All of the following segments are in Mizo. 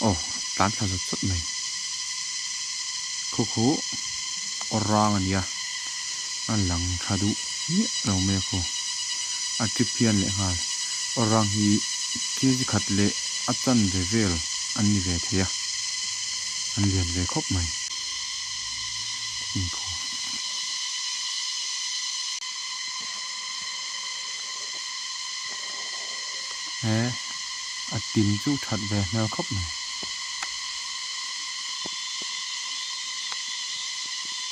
Aw tlan thla zawt zawt mai. Khu khu awr rang a nia a lang tha duh miah lo mai a khu a trip hian leh nghal awr rang hi kg khat leh a chanve vel an ni ve thei a an lian ve khawp mai. He a tin chu that ve hmel khawp mai.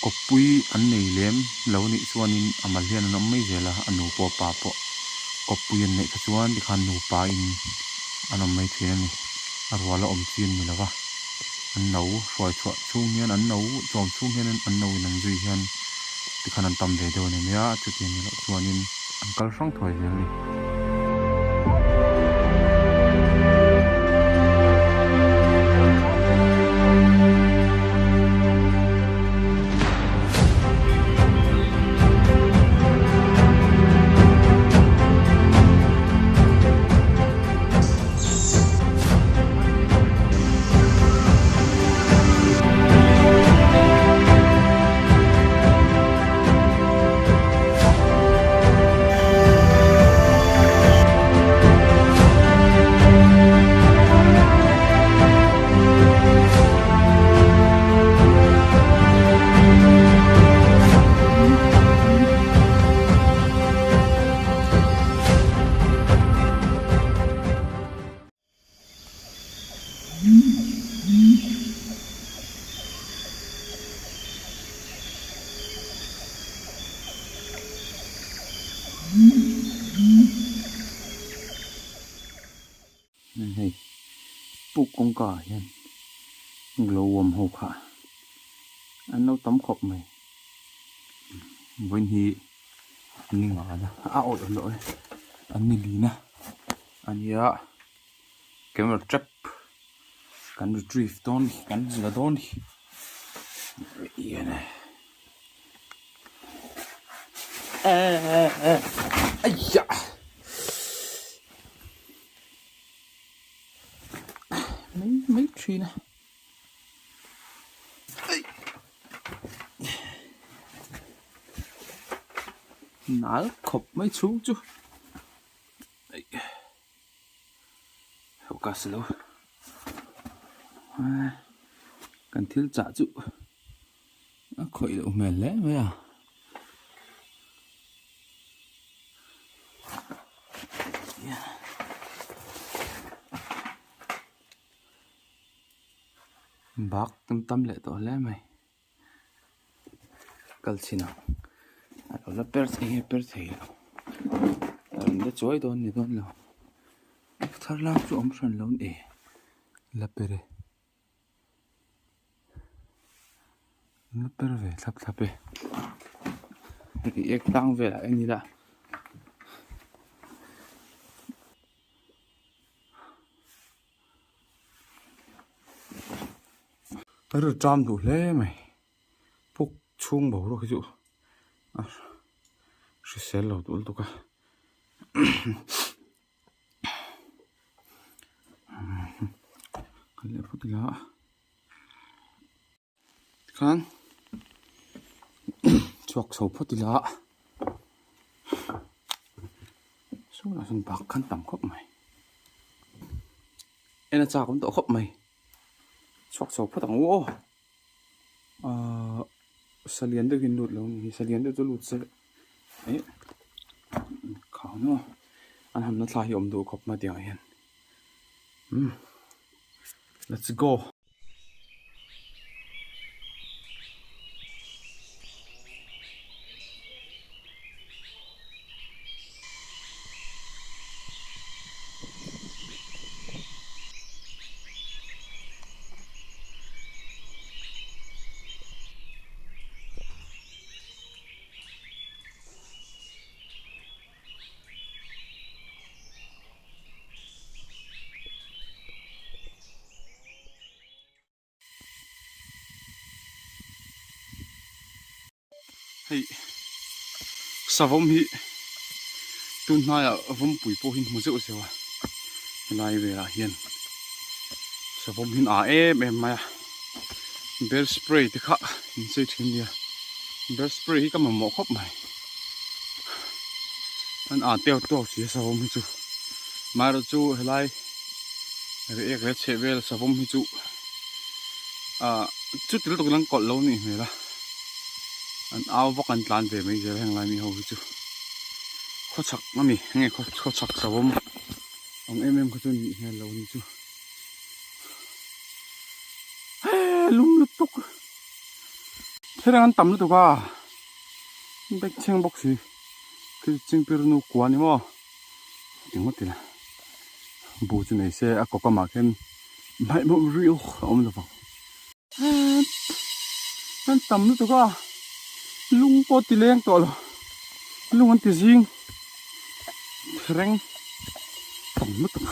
Kawppui an nei lem lo nih chuanin a mal hian an awm mai zel a, a nu pawh a pa pawh kawppui an neih kha chuan tikhan nupa in an awm mai thin a ni. A rual a awm chi an ni lo va, an no hruai chhuah chhung hian an no chawm chhung hian an no in an zui hian tikhan an tam ve deuh a ni mai a, chutiang ni loh chuanin an kal hrang thuai zel a ni. Hei puk kawngka ah hian glow worm ho kha an lo tam khawp mai vawiin hi ni nga a a awih loh e an ni lin a. A nia camera trap kan retrieve dawn kan la dawn ni aiyah mai mai thin a. Nal khawp mai chhung chu. Focus lo kan thil chah chu a khawih loh hmel hle mai a. Bak tam tam leh tawh hle mai. Kal chhin ang a lo la per thei nge per thei lo a rawn la chuai dawn ni dawn lo thar lam chu awm hran lo ni la per e la per ve thlap thlap e hei ek tlang velah en ila. Ka rilru ṭam duh hle mai puk chhung boruak hi chu a hrisel lo duh lutuk a kan leh phawt ila tikhan chhuak chho phawt ila saw lah sawn bak khan tam khawp mai en a chak awm tawh khawp mai. Chhuak chho phawt ang u aw ahh salian deuh hi an lut lo a ni hi salian deuh chu lut se eh khau maw an hamna thla hi a awm duh khawp mai tiang ah hian umm let's go. Hei savawm hi tun hnaiah vawmpui pawh hi hmu zeuh zeuh a helai velah hian. Savawm hi an ah em em mai a, bear spray te kha in chei thin nia, bear spray hi ka mamawh khawp mai, an ah teu teu si a savawm hi chu, amaherawh chu helai reiek leh chheh vel savawm hi chu ah chuti lutuk in an kawlh lo anih hmel a, an au vak an tlan ve mai zel heng lai mi ho hi chu, khawchhak ami enge khawchhak savawm ang em em kha chu anih hmel lo anih chu. He lum lutuk thil an tam lutuk a bag chheng bawk si thil chingpir nu kua ni maw engmawt ila bu chu nei se a kawk amah khian hmaih hmuh riau a awm lovang an tam lutuk a lung pawh ti leng tawh lo lung an ti zing thereng tam lutuk.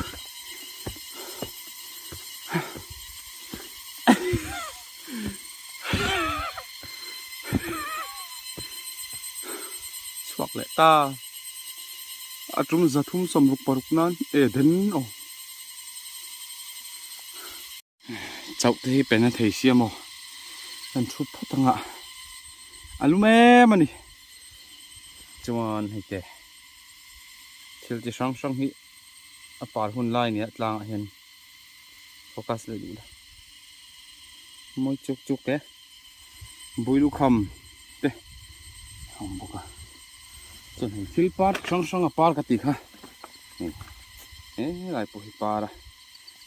Chhuak leh ta a tum 366 nan e den aw. Chauh te hi pen a thei sia maw kan thu phawt ang a a lum em a ni chuan hei te thil chi hrang hrang hi a par hun lai nia tlangah hian focus leh duh la mawi chuk chuk te builukham te a awm bawk a chuan hei thil par hrang hrang a par ka tih kha hei helai pawh hi par a.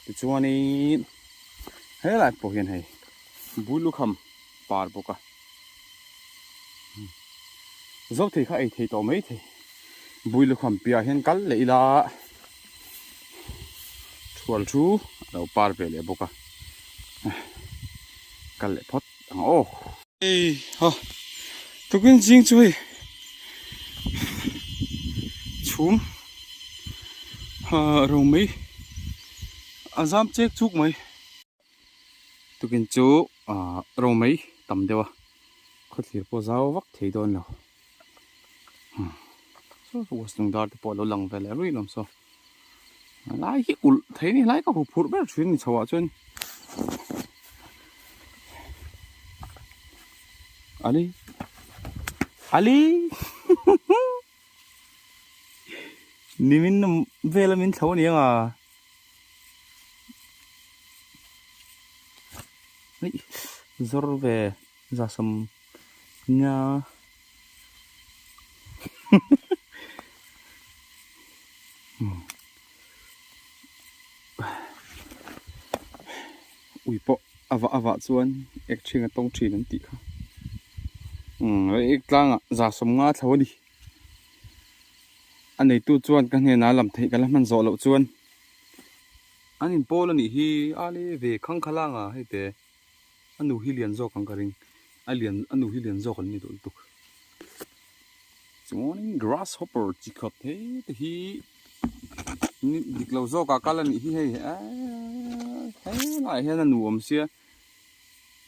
Tichuanin helai pawh hian hei bul lukham par bawk a zo thei kha ei thei tawh mai thei bul lukham piahah hian kal leh ila thual thu a lo par ve leh bawk a kal leh phawt ang aw. Hei ha tukin zing chu hei chhum ha ro mai a zam chek chuk mai tukin chu ah ro mai tam deuh a khawthlir pawh zau vak thei dawn lo saw saw western dar te pawh a lo lang ve leh ruih lawm saw lai hi ulh thei a ni helai ka huphurh ber thin a ni chho ah chuan. Ali Ali nimin vela min thlo aniang a zawr ve zasam nia Ui pawh a vah a vah chuan ek ṭhing a tawng ṭhin an tih kha. Umm ek tlangah 150 thlo a ni. A neitu chuan ka hnenah lam theih ka la hman zawh loh chuan an inpawl a nih hi a le ve khang kha langa hei te a nu hi lian zawk ang ka ring a lian a nu hi lian zawk an ni duh lutuk. Chuanin grasshopper chi khat hei te hi dik lo zawkah kal a nih hi hei eee helaiah hian a nu awm sia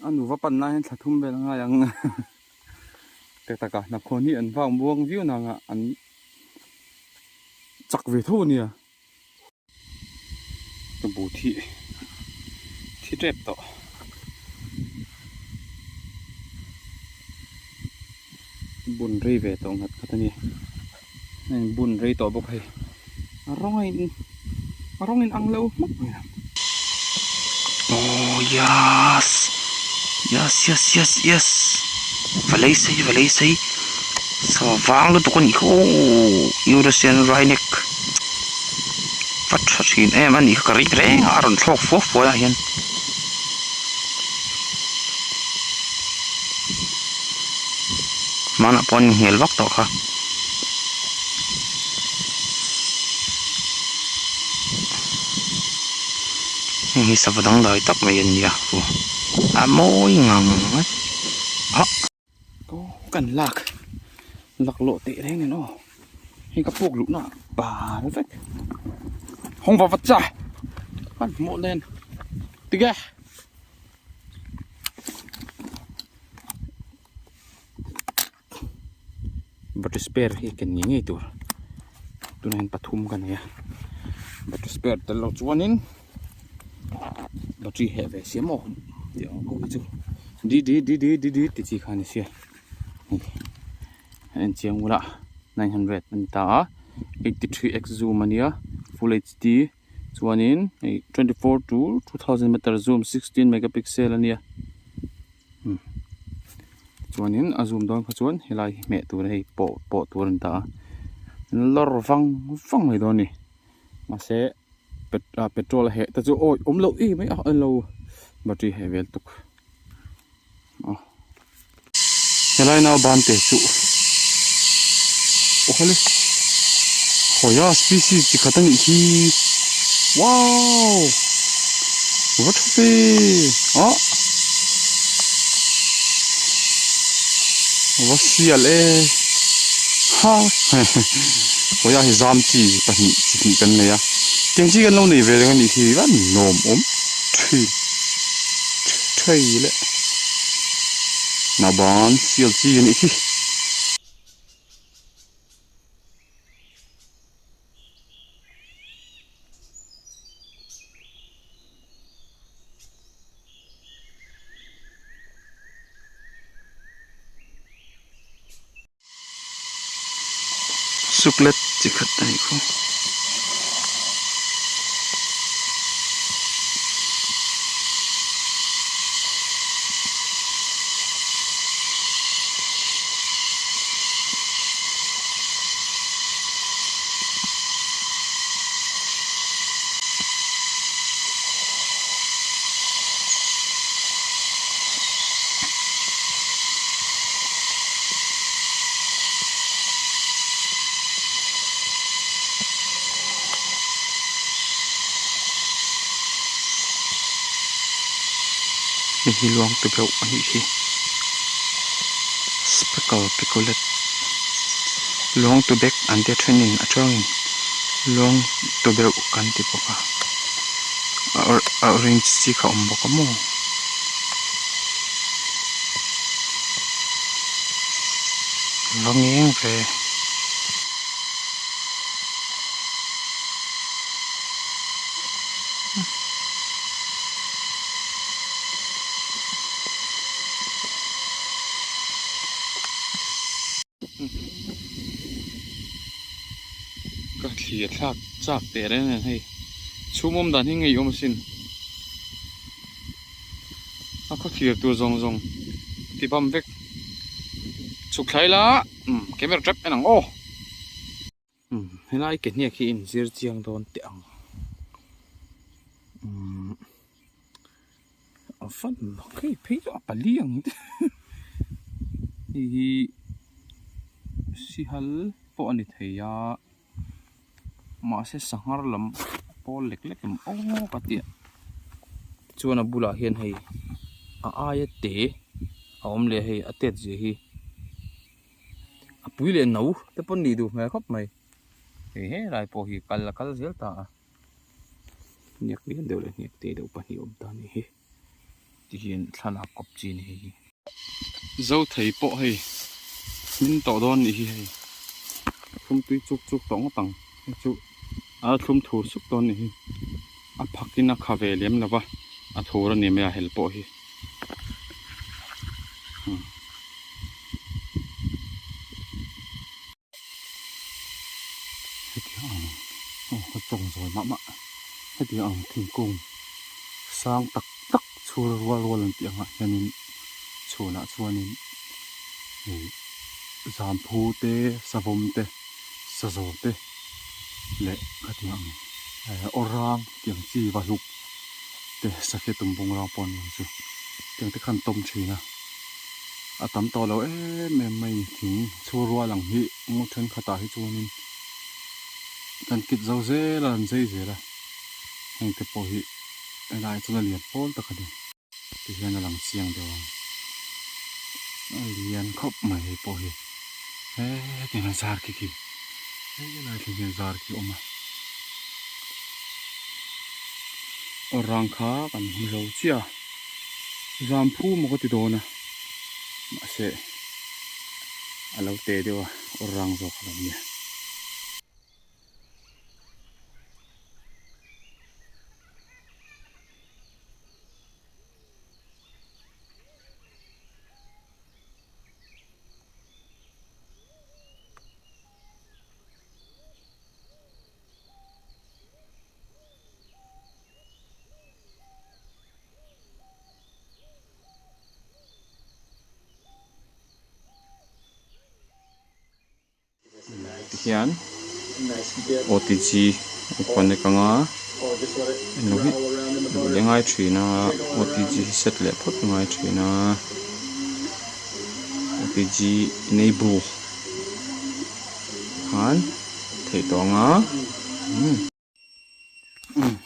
a nu va pan lai hian thla thum vel a ngai ang tak tak a hnapkhawn hi an vak muang viau nang a an chak ve tho a nia. Ka bu thi thi tep tawh. Bun rei ve tawh nghat khat a ni. A in bun rei tawh bawk hei. A rawng a in a rawng in ang lo hmak mai a. Aww yes yes yes yes yes va lei sei va lei sei saw vang lutuk a nih kha aw Eurasian Rhineck va tha thin em a nih kha ka ring reng a a rawn thlawk fua fua ah hian. Hmanah pawh an inhnial vak tawh kha. Heng hi sava dangdai tak mai an ni a aw a mawi ngang mai ah. Aw kan lak laklawh teh reng nen aw hei ka puk luhna bal vek hawng va va cha an hmuh nen tige. Battery spare hi ken ngei ngei tur tunah hian pathum ka nei a battery spare tel lo chuanin. Battery heh ve sia maw tih ang ho hi chu di di di di di di ti chi kha a ni sia hei a en chiang bula 900 a ni ta a 83 x zoom a nia full hd chuanin hei 24 to 2000 meter zoom 16 megapixel a nia umm chuanin a zoom dawn kha chuan helai hi hmeh tur a hei pawh pawh tur a ni ta a lawr vang vang mai dawn a ni mahse. Ah petrol a heh te chu awi awm loh em mai a englo battery heh vel tuk aw helai nau ban te chu aw hale hawi a species chi khat a nih hi wow va tha ve ah va sial e ha hawi a hi zam chi pahnih chi hnih kan nei a tiang chi kan lo nei ve reng a nih hi a nuam awm thin thei leh nauban sial chi a nih hi. Suklet chi khat a nih khu. Hei hi luang te beuh a nih hi speckle picolet luang tu bek an tia thenin a tangin luang tu beuh kan ti bawk a a orange chi kha a awm bawk a maw. Va ngeng ve. Ka thlir thlak chak teh reng nen hei chhum awm dan hi ngei awm asin a khaw thlir tur zawng zawng ti bam vek chhuk thlai la umm camera tap en ang aw umm helai ke hniak hi inzir chiang dawn teh ang umm a fan mak hei phei chu a pali ang te hei hi sihal pawh a ni thei a mahse sanghar lam pawl lek lek em aw ka ti a chuan a bulah hian hei a aia te a awm leh a hei a tet zia hi a pui leh no te pawn nih duh hmel khawp mai hei helai pawh hi kal a kal zel ta a. Hniak lian deuh leh hniak te deuh pahnih awm ta a ni hi tihian thlalak kawp chi a ni hei hi. Zo thei pawh hei hmin tawh dawn nih hi hei thlum tui chuk chuk tawh ngawt ang hei chu a thlum thur suk dawn nih hi a phak in a kha ve lem lo va a thur a ni mai a hel pawh hi. Heti ang aw ka tawng zawi mah mah heti ang thingkung sang tak tak chhur rual rual an tih angah hianin chhunah chuanin ih zamphu te savawm te sazaw te leh khati ang eh awrang tih ang chi vahluk te sahriat tum bawng rang pawh an ni ang chu tiang te khan tawm thin a. A tam tawh lo em em mai ni thing chhur rual ang hi ngaw thenkhatah hi chuanin kan kit zo zel a an zai zel a heng te pawh hi helaiah chuan a lian pawl tak a ni ti hian a lang chiang deuh ang a lian khawp mai hei pawh hi hetiang hian zar khi khi helai thleng hian zar khi a awm a aw rang kha kan hmu zo chiah a. Zam phu maw ka ti dawn a mahse a lo te deuh a awr rang zawk a lo nia. Hian OTG a connect anga englo hi luh leh ngai thin a OTG hi set leh phawt ngai thin a OTG enable khan theih tawh anga umm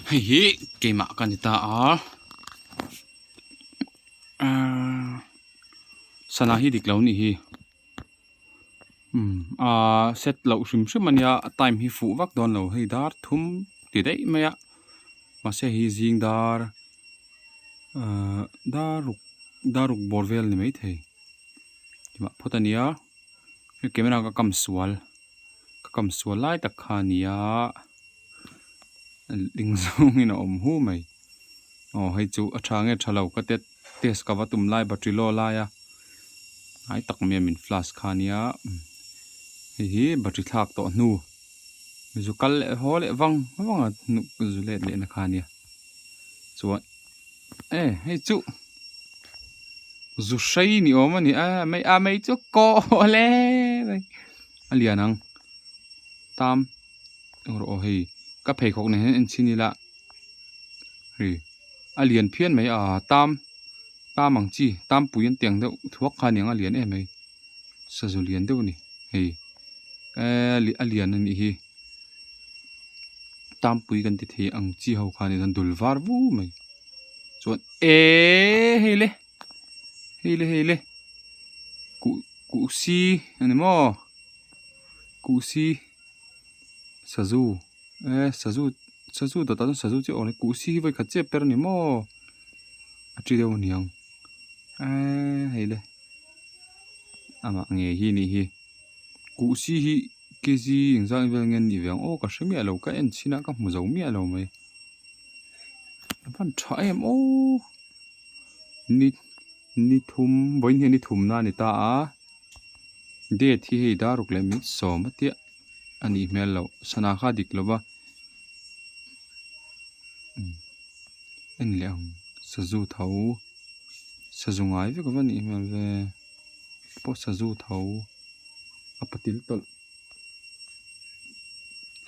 hei hi keimah ka ni ta a ahh sana hi dik lo anih hi. Umm aaa set loh hrim hrim a nia a time hi fuh vak dawn lo hei dar thum ti daih mai a mahse hei zing dar ahh dar ruk dar ruk bawr vel a ni maithei mah phawt a nia hei camera ka kam sual ka kam sual lai tak kha a nia eng zawngin a awm hu mai aw hei chu a tha nge tha lo ka tet test ka va tum lai battery low lai a hnai tak mai a min flash kha ania hei hi battery thlak tawh hnu zu kal leh haw leh vang vang a zu let leh na kha ania chuan e hei chu zu hrei ni awm a ni a mai a mai chu kaw le a lian ang tam. Eng rawh aw hei ka pheikhawk nen hian en chhin ila hei a lian phian mai a tam tam ang chi tam pui an tih ang deuh thuak kha aniang a lian em mai sazu lian deuh a ni hei eee a lian a nih hi tam pui kan ti thei ang chi ho kha a ni chuan dul var vu mai chuan eee hei le hei le hei le kuh kuh si a ni maw kuh si. Sazu eh sazu sazu dawtah chuan sazu chiah a awm a kuhsi hi vawikhat chiah per a ni maw a ti deuh a niang eee hei le amah ngei hi a nih hi kuhsi hi kg engzat vel nge an nih ve ang aw ka hre miah lo ka en chhin a ka hmu zo miah lo mai a van tha em aw ni ni thum vawiin hian ni thumna a ni ta a. Date hi hei dar ruk leh min sawm a tia a nih hmel loh sana kha a dik lo va en leh ang sazu tho sazu ngai vek a va nih hmel ve pawh sazu tho a patil tawlh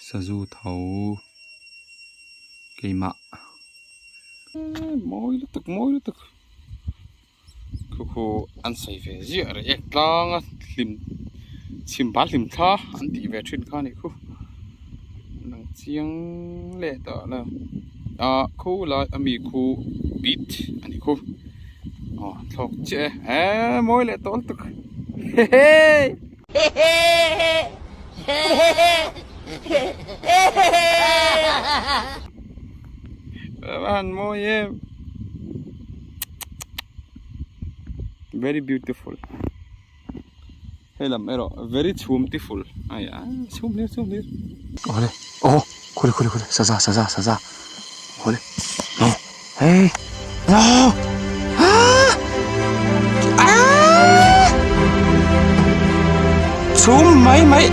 sazu tho keimah mawi lutuk mawi lutuk. Khu khu an sawi ve ziah rih e tlanga hlim chhim bal hlim thla an tih ve thin kha a nih khu lang chiang leh tawh lo ah khu lai a mi khu bit a nih khu aw thlawk chiah e eh mawi leh tawh lutuk hehe. A han mawi em very beautiful hei lam erawh very chhumtiful a ni a chhum hlir chhum hlir awle aw khawle khawle khawle saza saza saza awle no hei no ah ah chhum mai mai.